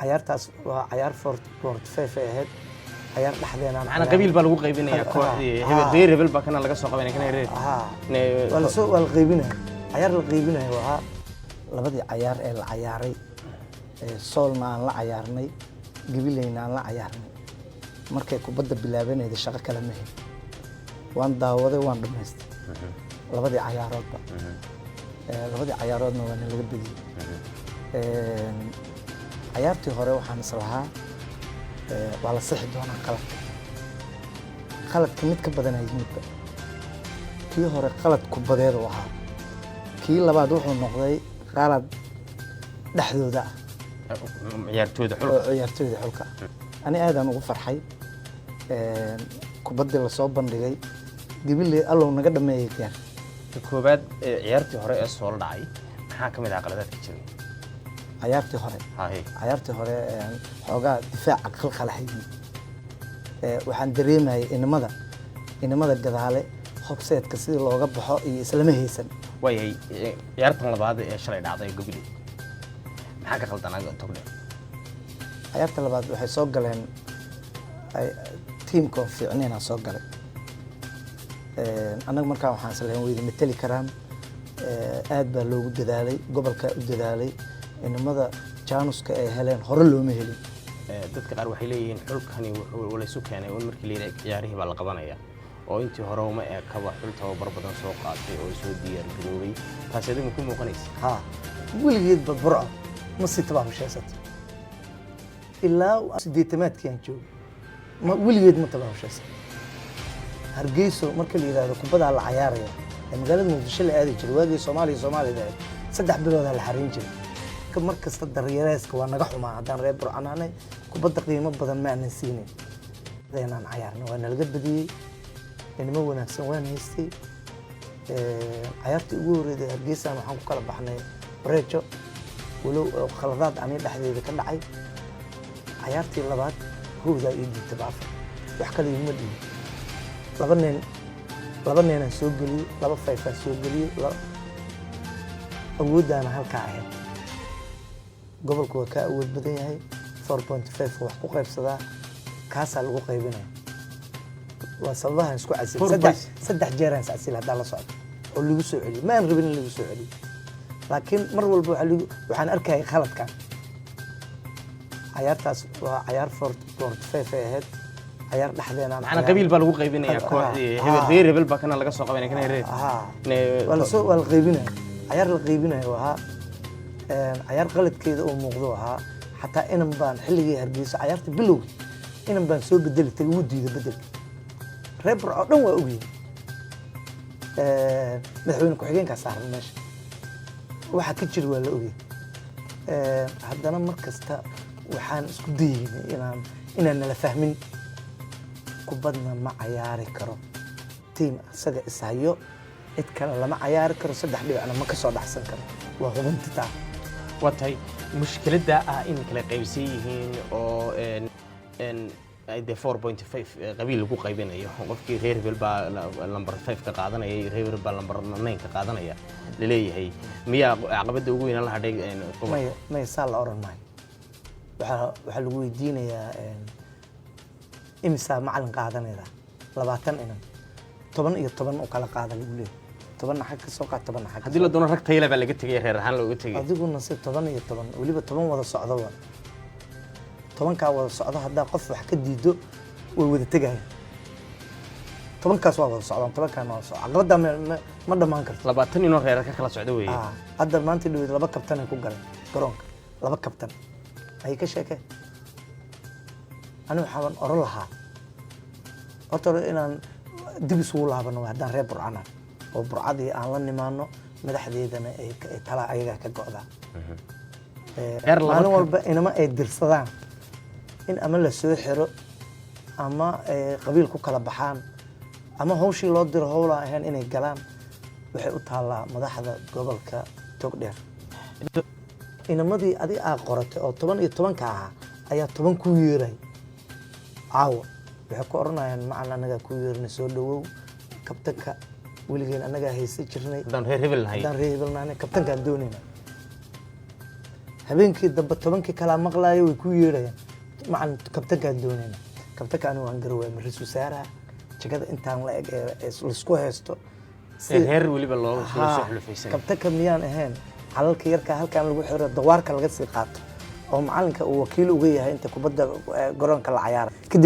Cayaartaas waa cayaar 4.5 ay ahayd, cayaar dhexdeenaan. Macnaa qabiil baa lagu qaybinaya kooxdii, hebel reer hebel baa kana laga soo qabanaya, kana reer. Waa lasoo, waa la qaybinaya, cayaar la qaybinayo ahaa. Labadii cayaar ee la cayaaray, Soolna aan la cayaarnay, Gabileyna aan la cayaarnay, markay kubadda bilaabanayda shaqo kale ma helin. Waan daawaday, waan dhamaystay labadii cayaaroodba. Labadii cayaaroodna waa nalaga bediyey. Cayaartii hore waxaan islahaa waa la sixi doonaa qaladka. Qaladka mid ka badanaa yimidba. Kii hore qalad kubadeed uu ahaa, kii labaad wuxuu noqday qalad dhexdooda ah. Ciyaartooyda oo xulka. Ciyaartooyda xulka ah. Ani aadaan ugu farxay kubaddii lasoo bandhigay. Gabiley allow naga dhameeyay gaar. Ka koobaad ee ciyaartii hore ee soo dhacay, maxaa ka mid ah qaladaadka jiray? Cayaartii hore? Haye. Cayaartii hore xoogaa difaaca qalqalaha yimid. Waxaan dareemayay inamada gadaale hobseedka sidii looga baxo iyo islama haysan. Waayahay, ciyaartan labaad ee shalay dhacday Gabiley, maxaa ka qaldanaa Togdheer? Cayaarta labaad waxay soo galeen tiimka oo fiicnayna soo galay. Annaga markaa waxaan islahayn wayda mateli karaan. Aad baa loogu dadaalay, gobolkaa u dadaalay, inamada jaanuska ay heleen hore looma helin. Dadka qaar waxay leeyihiin xulkani wuxuu laysu keenay un markii la yidhi ciyaarihii baa la qabanaya, oo intii hore uma eekaba xul tababar badan soo qaatay oo soo diyaar garoobay. Taasi adigu ku muuqanaysa? Ha, weligeedba Burco ma sii tabaabushaysato. Ilaa 80-aadkii aan joogay ma weligeed ma tabaabushaysan. Hargeyso marka la yidhahdo kubaddaa la cayaaraya ee magaalada Muqdisho la aadi jiray waagii Soomaaliya Soomaalida ahayd, 3 biloodaa la xariin jiray. Mar kasta daryeeleeska waa naga xumaa. Haddaan reer Burcanaanay, kubadda qiimo badan ma aanan siinin. Inaan cayaarnay waa nalaga badiyey. Inimo wanaagsan waan haystay. Cayaartii ugu horreysay Hargeysaan waxaan ku kala baxnay bareejo, walow oo khaladaad ani dhexdeeda ka dhacay. Cayaartii labaad howdaa ii dhiibtay baafar, wax kale iguma dhiibin. Laba nin, laba ninaan soo geliyey, laba fayfaan soo geliyey. Awooddaana halkaa ahayd. Gobolku waa ka awood badan yahay, 4.5 wax ku qaybsadaa, kaasaa lagu qaybinaya. Waa sababahan isku casil. Four Saddex point- saddex jeeraan iscasil haddaa la socdo oo lagu soo celiyo. Ma aan rabin in lagu soo celiyo, laakiin mar walba waxaan arkayay khaladkan. Cayaartaas waa cayaar 4.5 ay ahayd, cayaar dhexdeena aan Macnaa qabiil baa lagu qaybinaya kooxdii, hebel reer hebel baa kana laga soo qabanaya, kana reer. Waa lasoo, waa la qaybinaya, cayaar la qaybinayo ahaa. Cayaar qaladkeeda oo muuqdo ahaa. Xataa inan baan xilligii Hargeysa cayaarta bilowgii inan baan soo bedeli tagay, wuu diiday bedelka. Reer Burco oo dhan waa ogyihin, madaxweyne ku-xigeenkaa saaran meesha, waxa ka jira waa la ogyahay. Haddana mar kasta waxaan isku dayeynay inaan nala fahmin. Kubadna ma cayaari karo tiim asaga ishayo, cid kale lama cayaari karo, saddex dhibicna ma ka soo dhacsan karo. Waa hubinti taa. Waa tahay, mushkiladda ah in kala qaybsan yihiin oo ay dee 4.5 qabiil lagu qaybinayo, qofkii reer hebel baa number 5 ka qaadanaya iyo reer hebel baa number 9 ka qaadanaya laleeyahay, miyaa caqabadda ugu weyn la hadhay gobolka? Maya, maya, saa la oran maayo. Waxaa lagu weydiinayaa imisaa macalin qaadanayda? 20 inan, 10 iyo 10 u kala qaada lagu leeyahay. 10-na xag ka soo qaad, 10-na xag ka Haddii la doono rag tayale baa laga tegaya, reer ahaan looga tegaya. Adiguna si 10 iyo 10, weliba 10 wada socdo wa 10-kaa wada socdo. Haddaa qof wax ka diido, way wada tegayaan. 10-kaas waa wada socdaan, 10-kaana wada socda. Caqabaddaa ma dhammaan karto. 20 inoo reer ka kala socdo weeye. Hadda maanta dhaweyd laba kabtan ay ku galeen garoonka, laba kabtan ay ka sheekeen. Ani waxaan oran lahaa horta hore inaan dib isugu laabano haddaan reer Burcana oo Burcadii aan la nimaano, madaxdeedana ay talaa ayagaa ka go'daa. Reer laba Maalin walba inama ay dirsadaan in ama la soo xiro ama ay qabiil ku kala baxaan ama hawshii loo diro howlaan ahayn inay galaan, waxay u taallaa madaxda gobolka Togdheer. Inamadii adi aa qoratay oo 10 iyo 10-ka ahaa ayaa 10 kuu yeeray caawa. Waxay ku odhanayaan: "Macal, annagaa kuu yeernay, soo dhawow. Kabtanka weligeen annagaa haysan jirnay." Haddaan reer hebel nahay. Haddaan reer hebel nahay, kabtankaan doonayna. Habeenkii dambe 10-kii kalaa maqlaayo, way ku yeedhayaan: "Macalin, kabtankaan doonayna." Kabtanka anigu waan garawaya, ma ra-iisul wasaaraha jagada intaan la eg ee laisku haysto reer weliba loo soo xulufaysanay. Kabtanka miyaan ahayn calalka yarka halkaan lagu xiro, dawaarka laga sii qaato, oo macalinka uu wakiil uga yahay inta kubadda garoonka la cayaara kadib?